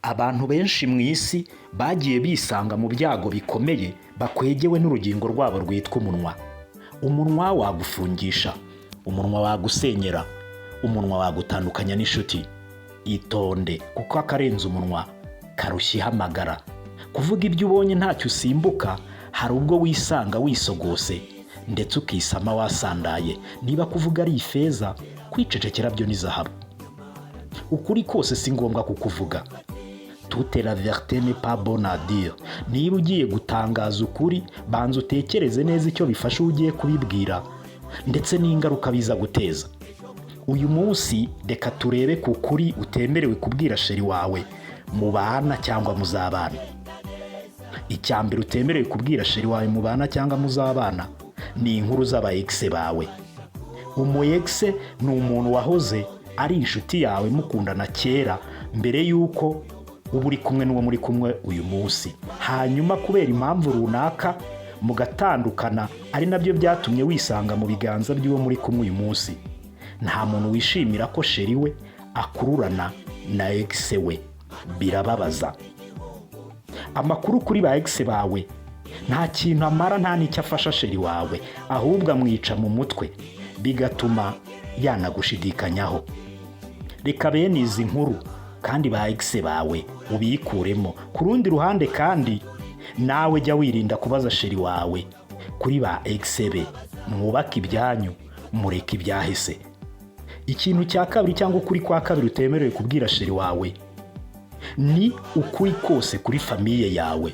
Abantu benshi mu isi bagiye bisanga mu byago bikomeye bakwegewe n'urugingo rwabo rwitwa umunwa. Umunwa wagufungisha, umunwa wagusenyera, umunwa wagutandukanya n'inshuti. Itonde, kuko akarenze umunwa karushya ihamagara. Kuvuga ibyo ubonye ntacyo usimbuka, hari ubwo wisanga wisogose ndetse ukisama wasandaye. Niba kuvuga ari ifeza, kwicecekera byo ni zahabu. Ukuri kose si ngombwa kukuvuga. Toute la vérité n'est pas bonne à dire. Niba ugiye gutangaza ukuri, banza utekereze neza icyo bifasha uwo ugiye kubibwira ndetse n'ingaruka biza guteza. Uyu munsi reka turebe ku kuri utemerewe kubwira chéri wawe mubana cyangwa muzabana. Icya mbere utemerewe kubwira chéri wawe mubana cyangwa muzabana ni inkuru z'aba ex bawe. Umu ex ni umuntu wahoze ari inshuti yawe, mukundana kera mbere y'uko uba uri kumwe n'uwo muri kumwe uyu munsi, hanyuma kubera impamvu runaka mugatandukana, ari nabyo byatumye wisanga mu biganza by'uwo muri kumwe uyu munsi. Nta muntu wishimira ko chéri we akururana na ex we, birababaza. Amakuru kuri ba ex bawe nta kintu amara, nta n'icyo afasha chéri wawe, ahubwo amwica mu mutwe bigatuma yanagushidikanyaho. Reka bene izi nkuru kandi ba ex bawe ubikuremo. Ku rundi ruhande kandi, nawe jya wirinda kubaza chéri wawe kuri ba ex be. Mwubake ibyanyu, mureke ibyahise. Ikintu cya kabiri cyangwa ukuri kwa kabiri utemerewe kubwira chéri wawe ni ukuri kose kuri famille yawe.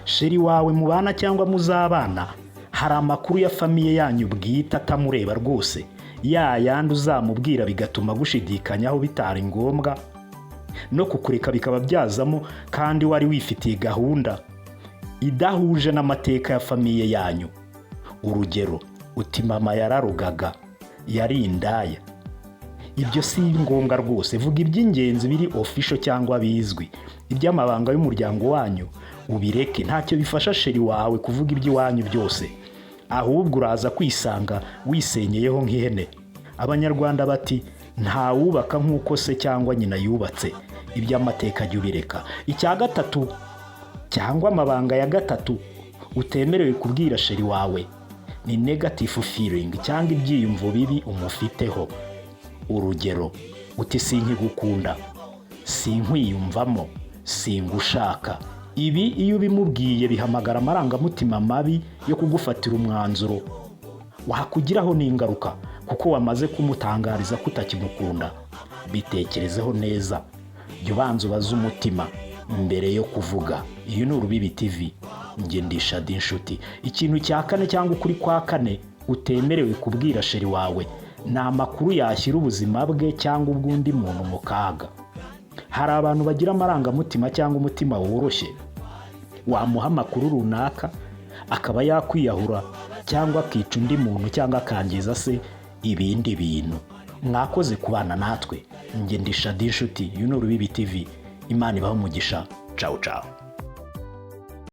Chéri wawe mubana cyangwa muzabana, hari amakuru ya famille yanyu bwite atamureba rwose, ya yandi uzamubwira bigatuma agushidikanyaho bitari ngombwa, no kukureka bikaba byazamo, kandi wari wifitiye gahunda idahuje n'amateka ya famille yanyu. Urugero, uti: "Mama yararugaga, yari indaya." Ibyo si ngombwa rwose. Vuga iby'ingenzi biri official cyangwa bizwi. Iby'amabanga y'umuryango wanyu ubireke. Ntacyo bifasha chéri wawe kuvuga iby'iwanyu byose, ahubwo uraza kwisanga wisenyeyeho nk'ihene. Abanyarwanda bati: "Ntawubaka nk'uko se cyangwa nyina yubatse." Iby'amateka jya ubireka. Icya gatatu cyangwa amabanga ya gatatu utemerewe kubwira chéri wawe ni negative feeling cyangwa ibyiyumvo bibi umufiteho. Urugero, uti: "Sinkigukunda, sinkwiyumvamo, singushaka." Ibi iyo ubimubwiye bihamagara amarangamutima mabi yo kugufatira umwanzuro wakugiraho n'ingaruka, kuko wamaze kumutangariza ko utakimukunda. Bitekerezeho neza, jya ubanza ubaze umutima mbere yo kuvuga. Iyi ni Urubibi TV, njye ndishada inshuti. Ikintu cya kane cyangwa ukuri kwa kane utemerewe kubwira chéri wawe ni amakuru yashyira ubuzima bwe cyangwa ubw'undi muntu mu kaga. Hari abantu bagira amarangamutima cyangwa umutima woroshye, wamuha amakuru runaka akaba yakwiyahura cyangwa akica undi muntu cyangwa akangiza se ibindi bintu. Mwakoze kubana natwe, njye ndishada inshuti. Uyu ni Urubibi TV. Imana ibahe umugisha. Cawu cawu.